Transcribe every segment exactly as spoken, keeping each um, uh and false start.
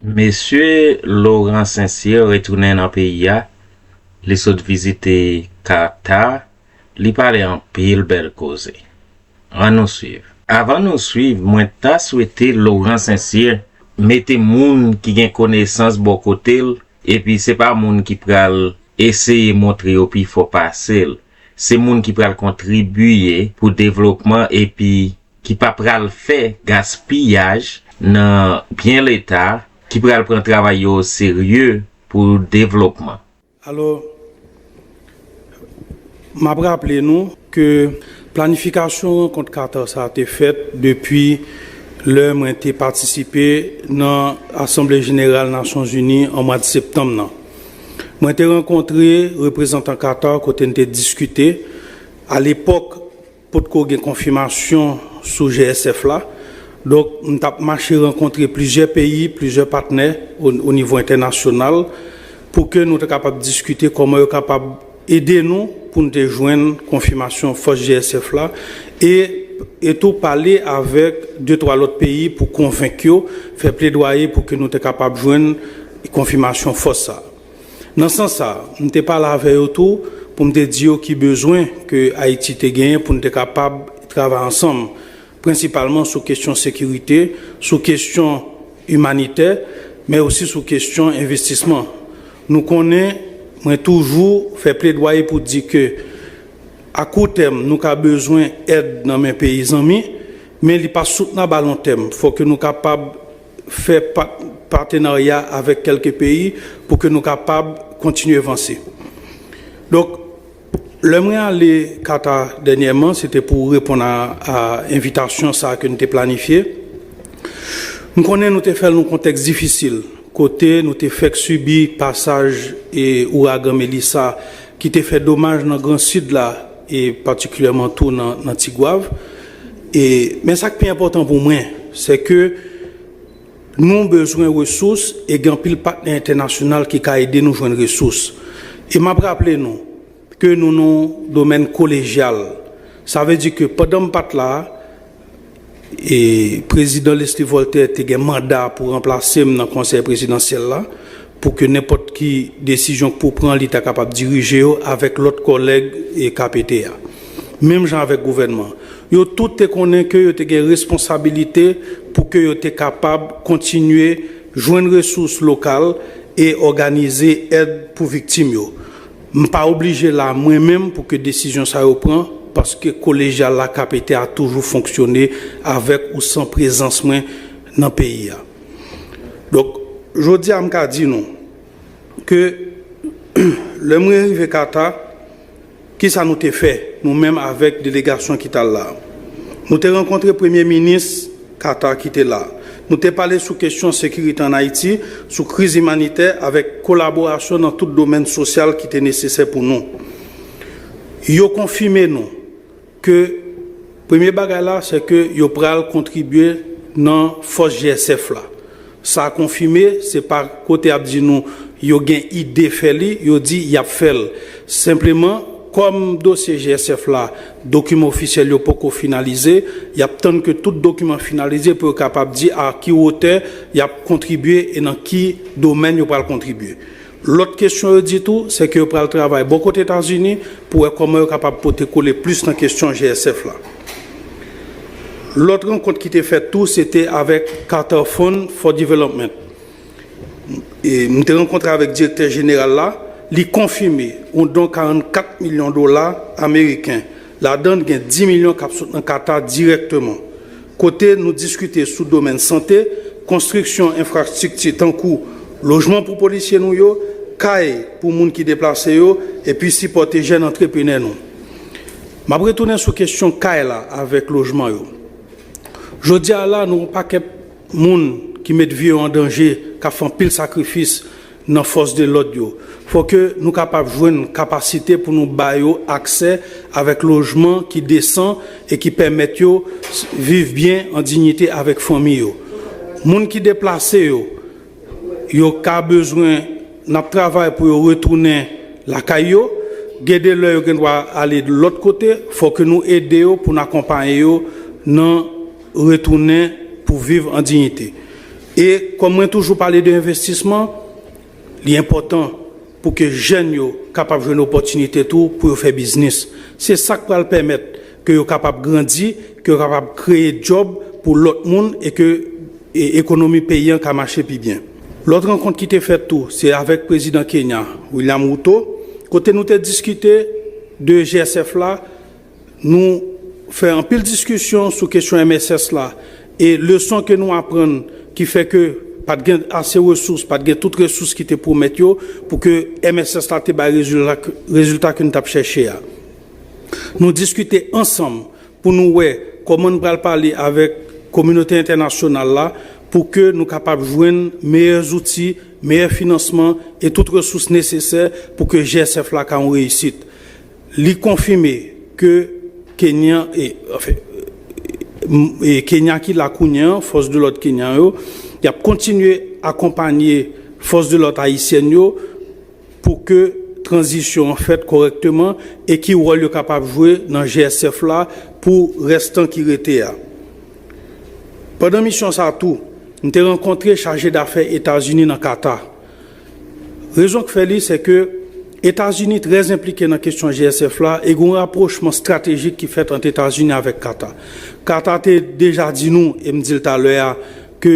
Mesye Laurent St-Cyr retounen nan peyi a. Li sot vizite Qatar. Li pale anpil bèl koze. Ann nou swiv. Avan nou swiv, mwen ta swete Laurent St-Cyr mete moun ki gen konesans bò kote l, epi se pa moun ki pral eseye montre yo pi fò pase l. Se moun ki pral kontribiye pou devlopman epi ki pa pral fè gaspiyaj nan byen Leta, ki pral pran travay yo oserye pou devlopman. Alò, m ap raple nou ke planifikasyon rankont Qatar sa a te fèt depi lè mwen te patisipe nan Asanble Jeneral Nasyonzini an mwa septanm nan. Mwen te rankontre reprezantan Qatar kote n te diskite. Alepòk, potko gen konfimasyon sou G S F la. Donk, m t ap mache rankontre plizyè peyi, plizyè patnè o, o nivo entènasyonal pou ke nou te kapab diskite kòman yo kapab ede nou pou n te jwenn konfimasyon fòs G S F la e, e tou pale avèk de twa lòt peyi pou konvenk yo, fè pledwaye pou ke nou te kapab jwenn konfimasyon fòs sa a. Nan sans sa, m te pale avè yo tou pou m te di yo ki bezwen ke Ayiti te genyen pou n te kapab travay ansanm, prensipalman sou kesyon sekirite, sou kesyon imanitè, men osi sou kesyon envestisman. Nou konnen, mwen toujou fè pledwaye pou di ke a kou tèm, nou ka bezwen èd nan men peyi zanmi, men li pa soutenab a lon tèm. Fò ke nou kapab fè pa, patenarya avèk kèlke peyi pou ke nou kapab kontinye vanse. Donk, lè mwen ale Qatar dènyèman, se te pou reponn a, a envitasyon sa a ke n te planifye. M konnen nou te fè l nan kontèks difisil, kote nou te fèk sibi pasaj e ouragan Melissa ki te fè domaj nan Gran Sid la e patikilyèman tou nan, nan Tigwav. E, men sa k pi enpòtan pou mwen, se ke nou bezwen resous e gen anpil patnè entènasyonal ki ka ede nou jwenn resous. E m ap raple nou ke nou nan yon domèn kolejyal. Sa vle di ke pandan m pa t la, e Prezidan Leslie Voltaire te gen manda pou ranplase m nan Konsèy Prezidansyèl la, pou ke nenpòt ki desizyon k pou pran, li ta kapab dirije yo avèk lòt kòlèg e K P T a. Menm jan avèk gouvènman. Yo tout te konnen ke yo te gen responsabilite pou ke yo te kapab kontinye jwenn resous lokal e òganize èd pou viktim yo. M pa oblije la mwen menm pou ke desizyon sa yo pran, paske kolejyal la K P T a toujou fonksyone avèk ou san prezans mwen nan peyi a. Donk, jodi a m ka di nou ke lè mwen rive Kata, kisa nou te fè, nou menm avèk delegasyon ki t al la? Nou te rankontre premye minis Kata ki te la. Nou te pale sou kesyon sekirite ann Ayiti, sou kriz imanitè avèk kolaborasyon nan tout domèn sosyal ki te nesesè pou nou. Yo konfime nou ke premye bagay la, se ke yo pral kontribye nan fòs G S F la. Sa konfime, se pa kote y ap di nou yo gen ide fè li, yo di y ap fè l. Senpleman, kòm dosye G S F la, dokiman ofisyèl yo poko finalize, y ap tann ke tout dokiman finalize pou yo kapab di a ki wotè y ap kontribye e nan ki domèn yo pral kontribye. Lòt kesyon yo di tou, se ke yo pral travay bò kote Etazini pou wè kòman yo kapab pote kole plis nan kesyon G S F la. Lòt rankont ki te fèt tou, se te avèk Qatar Fund for Development. E m te rankontre avèk direktè jeneral la, li konfime yon don karannkat milyon dola ameriken. Ladan l gen dis milyon k ap sot nan Kata dirèkteman. Kote nou diskite sou domèn sante, konstriksyon enfrastrikti tankou lojman pou polisye nou yo, kay pou moun ki deplase yo, epi sipòte jèn antreprenè nou. M ap retounen sou kesyon kay la avèk lojman yo. Jodi a la, nou yon pakèt moun ki met vi yo an danje, k ap fè anpil sakrifis nan fòs de lòd yo. Fò ke nou kapab jwenn kapasite pou nou ba yo aksè avèk lojman ki desan e ki pèmèt yo viv byen an diyite avèk fanmi yo. Moun ki deplase yo, yo ka bezwen, n ap travay pou yo retounen lakay yo. Gen de lè yo gen dwa ale lòt kote, fò ke nou ede yo pou n akonpaye yo nan retounen pou viv an diyite. E kòm mwen toujou pale de envestisman, li enpòtan pou ke jèn yo kapab jwenn opòtinite tou pou yo fè biznis. Se sa k pral pèmèt ke yo kapab grandi, ke yo kapab kreye djòb pou lòt moun e ke e, ekonomi peyi an ka mache pi byen. Lòt rankont ki te fèt tou, se avèk prezidan Kenya, William Ruto, kote nou te diskite de G S F la, nou fè anpil diskisyon sou kesyon M S S la, e leson ke nou aprann ki fè ke pa t gen ase resous, pa t gen tout resous ki te pwomèt yo pou ke M S S la te bay rezilta, rezilta ke n t ap chèche a. Nou diskite ansanm pou nou wè kòman n pral pale avèk kominote entènasyonal la pou ke nou kapab jwenn meyè zouti, meyè finansman e tout resous nesesè pou ke G S F la ka yon reyisit. Li konfime ke Kenya, e, anfen, e Kenya ki la kounye an, fòs de lòd kenyan yo, y ap kontinye akonpanye fòs de lòd ayisyèn yo pou ke tranzisyon an fèt kòrèkteman e ki wòl yo kapab jwe nan G S F la pou rès tan ki rete a. Pandan misyon sa a tou, m te rankontre chaje dafè Etazini nan Kata. Rezon k fè li, se ke Etazini trè enplike nan kesyon G S F la e gen yon rapwochman estratejik ki fèt ant Etazini avèk Kata. Kata te deja di nou, e m di l talè a, ke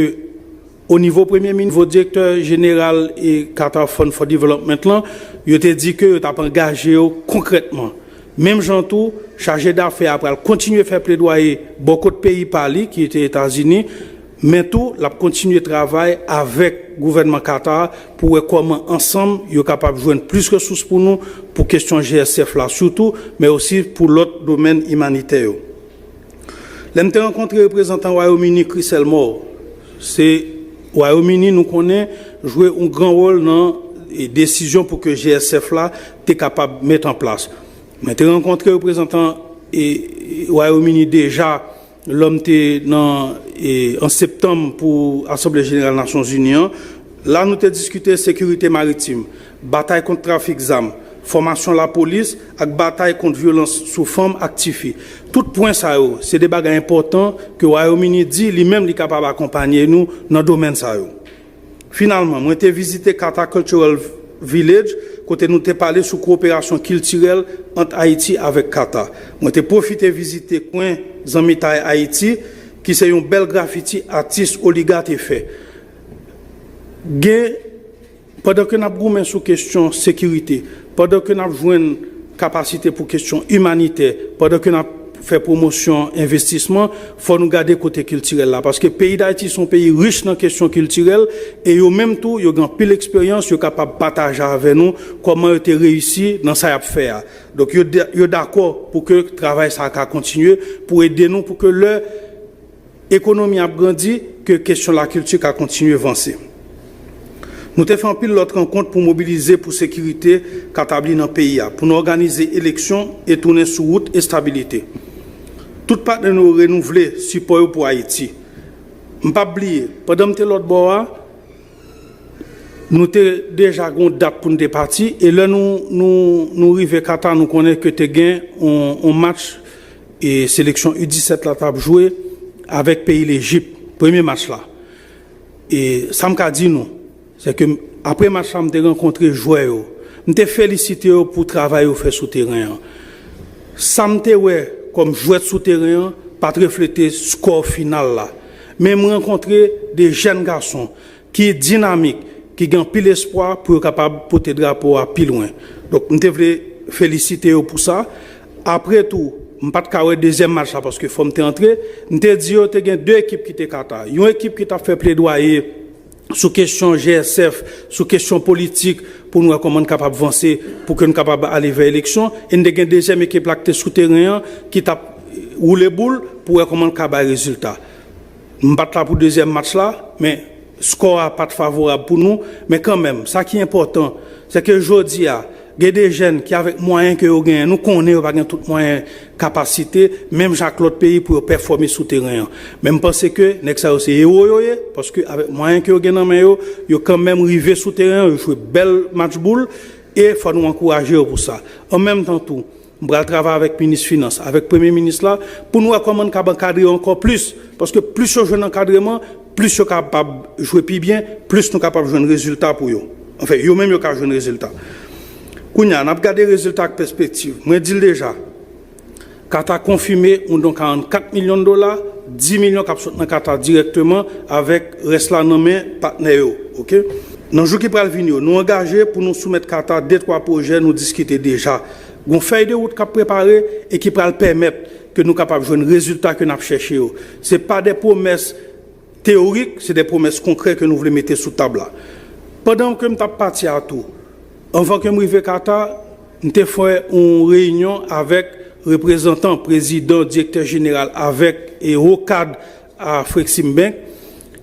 o nivo premye minis, nivo direktè jeneral e Qatar Fund for Development lan, yo te di ke yo t ap angaje yo konkrètman. Menm jan tou, chaje dafè a pral kontinye fè pledwaye bò kot peyi pa li, ki te Etazini, men tou, l ap kontinye travay avèk gouvènman Qatar pou wè kòman ansanm yo kapab jwenn plis resous pou nou, pou kesyon G S F la sitou, men osi pou lòt domèn imanitè yo. Lè m te rankontre reprezantan Wayòm Ini, Chris Elmore, se Wayòm Ini, nou konnen, jwe yon gran wòl nan, e, desizyon pou ke G S F la te kapab met an plas. Mwen te rankontre reprezantan, e, Wayòm Ini deja lè m te nan, e, an septanm pou Asanble Jeneral Nasyonzini an. La, nou te diskite sekirite maritim, batay kont trafik zam, fòmasyon lapolis ak batay kont vyolans sou fanm ak tifi. Tout pwen sa yo, se de bagay enpòtan ke Wayòm Ini di li menm li kapab akonpanye nou nan domèn sa yo. Finalman, mwen te vizite Qatar Cultural Village, kote nou te pale sou kowoperasyon kiltirèl ant Ayiti avèk Kata. Mwen te pwofite vizite kwen Zanmitay Ayiti, ki se yon bèl grafiti atis Oliga te fè. Gen, pandan ke n ap goumen sou kesyon sekirite, pandan ke n ap jwenn kapasite pou kesyon imanitè, pandan ke n ap fè pwomosyon envestisman, fò nou gade kote kiltirèl la. Paske peyi Dayiti se yon peyi rich nan kesyon kiltirèl, e yo menm tou, yo gen anpil eksperyans, yo kapab pataje avè nou kòman yo te reyisi nan sa y ap fè a. Donk, yo, yo dakò pou ke travay sa a ka kontinye, pou ede nou, pou ke lè ekonomi ap grandi, ke kesyon lakilti ka kontinye vanse. Nou te fè anpil lòt rankont pou mobilize pou sekirite ka tabli nan peyi a, pou n òganize eleksyon e tounen sou wout estabilite. Tout patnè nou yo renouvle sipò yo pou Ayiti. M p ap bliye, pandan m te lòt bò a, nou te deja gen yon dat pou n te pati, e lè nou, nou, nou rive Kata, nou konnen ke te gen yon, yon match, e seleksyon U disèt la t ap jwe avèk peyi Lejip, premye match la. E sa m ka di nou, se ke m, apre match la, m te rankontre jwè yo. M te felisite yo pou travay yo fè sou teren an. Sa m te wè kòm jwèt sou teren an pa t reflete skò final la. Men m rankontre de jèn gason ki dinamik, ki gen anpil espwa pou yo kapab pote drapo a pi lwen. Donk, m te vle felisite yo pou sa. Apre tou, m pa t ka wè dezyèm match la paske fò m te antre. M te di yo te gen de ekip ki te Kata. Yon ekip ki t ap fè pledwaye sou kesyon G S F, sou kesyon politik, pou n wè kòman n kapab vanse, pou ke n kapab ale vè eleksyon. E n te gen dezyèm ekip la ki te sou teren an, ki t ap woule boul pou wè kòman l ka bay rezilta. M pa t la pou dezyèm match la, men skò a pa t favorab pou nou. Men kanmenm, sa ki enpòtan, se ke jodi a, gen de jèn ki, avèk mwayen ke yo genyen, nou konnen yo pa gen tout mwayen, kapasite, menm jan ak lòt peyi pou yo pèfòme sou teren an. Men m panse ke nèg sa yo se ewo yo ye, paske avèk mwayen ke yo gen nan men yo, yo kanmenm rive sou teren an, yo jwe bèl match boul, e fò nou ankouraje yo pou sa. An menm tan tou, m pral travay avèk minis finans, avèk premye minis la, pou n wè kòman n kab ankadre yo ankò plis, paske plis yo jwenn ankadreman, Plis yo kapab jwe pi byen, plis nou kapab jwenn rezilta pou yo. Anfen, yo menm yo ka jwenn rezilta. Kounye a, n ap gade rezilta ak pèspektiv. Mwen di l deja, Kata konfime yon don karannkat milyon dola, dis milyon k ap sot nan Kata dirèkteman, avèk rès la nan men patnè yo. Oke? Nan jou ki pral vini yo, nou angaje pou nou soumèt Kata de twa pwojè nou diskite deja. Gon fèy de wout k ap prepare e ki pral pèmèt ke nou kapab jwenn rezilta ke n ap chèche yo. Se pa de pwomès teyorik, se de pwomès konkrè ke nou vle mete sou tab la. Pandan ke m t ap pati a tou, anvan ke m rive Kata, m te fè yon reyinyon avèk reprezantan, prezidan, direktè jeneral avèk e wo kad a Frexim Bank,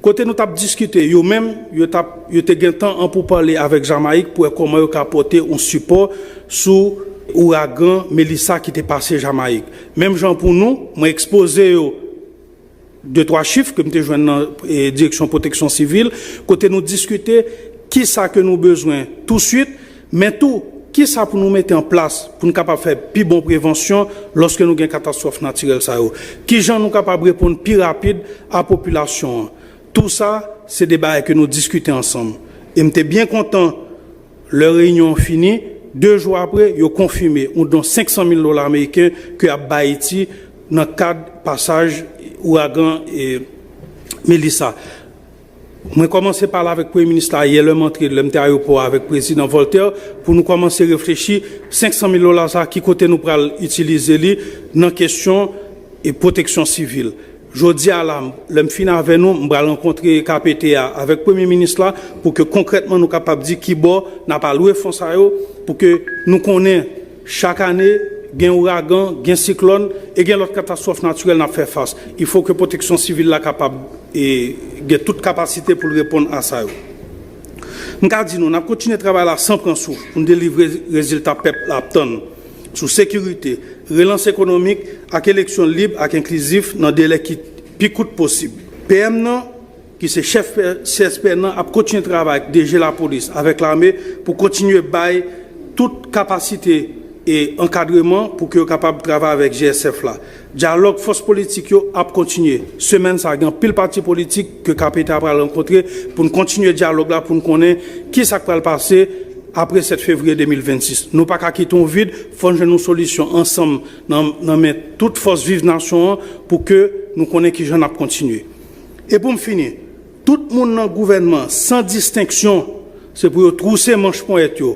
kote nou t ap diskite, yo menm, yo t ap, yo te gen tan an pou pale avèk Jamayik pou wè kòman yo ka pote yon sipò sou ouragan Melissa ki te pase Jamayik. Menm jan pou nou, mwen ekspoze yo de twa chif ke m te jwenn nan e, Direksyon Pwoteksyon Sivil, kote nou diskite kisa ke nou bezwen touswit, men tou kisa pou nou mete an plas pou nou kapab fè pi bon prevansyon lòske nou gen katastwòf natirèl sa yo. Kijan nou kapab reponn pi rapid a popilasyon an. Tou sa, se de bagay ke nou diskite ansanm. E m te byen kontan lè reyinyon an fini, de jou apre, yo konfime yon don senk san mil dola ameriken ke y ap bay Ayiti nan kad pasaj ouragan e, Melissa. Mwen kòmanse pale avèk Premye Minis la yè lè m antre, lè m te ayewopò a avèk Prezidan Voltaire, pou nou kòmanse reflechi senk san mil dola sa, ki kote nou pral itilize li nan kesyon e pwoteksyon sivil. Jodi a la, lè m fin avè nou, m pral rankontre K P T A avèk Premye Minis la pou ke konkrètman nou kapab di kibò n ap alwe fon sa yo pou ke nou konnen chak ane gen ouragan, gen siklòn e gen lòt katastwòf natirèl n ap fè fas. Il faut que pwoteksyon sivil la kapab e, gen tout kapasite pou l reponn a sa yo. M ka di nou, n ap kontinye travay la san pran souf pou n delivre rezilta pèp la ap tann sou sekirite, relans ekonomik ak eleksyon lib ak enklizif nan delè ki pi kout posib. P M nan, ki se chèf C S P N nan, ap kontinye travay ak D G Lapolis, avèk lame, pou kontinye bay tout kapasite e ankadreman pou ke yo kapab travay avèk G S F la. Dyalòg fòs politik yo ap kontinye. Semèn sa a, gen anpil pati politik ke K P T A pral rankontre pou n kontinye dyalòg la, pou n konnen ki sa k pral pase apre sèt fevriye de mil vennsis. Nou pa ka kite yon vid, fò n jwenn yon solisyon ansanm nan, nan men tout fòs viv nasyon an pou ke nou konnen kijan n ap kontinye. E pou m fini, tout moun nan gouvènman, san distenksyon, se pou yo twouse manch ponyèt yo,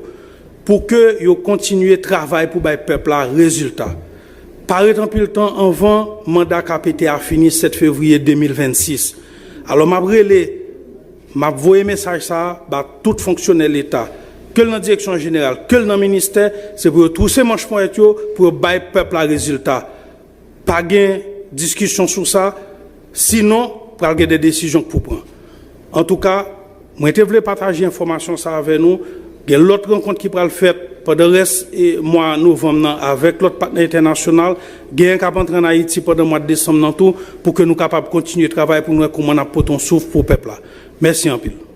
pou ke yo kontinye travay pou bay pèp la rezilta. Pa ret anpil tan anvan manda K P T A fini sèt fevriye de mil vennsis. Alò, m ap rele, m ap voye mesaj sa a ba tout fonksyonè Leta, ke l nan direksyon jeneral, ke l nan ministè, se pou yo twouse manch ponyèt yo, pou yo bay pèp la rezilta. Pa gen diskisyon sou sa, sinon, pral gen de desizyon k pou pran. Antouka, mwen te vle pataje enfòmasyon sa avè nou. Gen lòt rankont ki pral fèt pandan rès e, mwa novanm nan avèk lòt patnè entènasyonal. Gen yon k ap antre ann Ayiti pandan mwa desanm nan tou, pou ke nou kapab kontinye travay pou n wè kòman n ap pote yon souf pou pèp la. Mèsi anpil.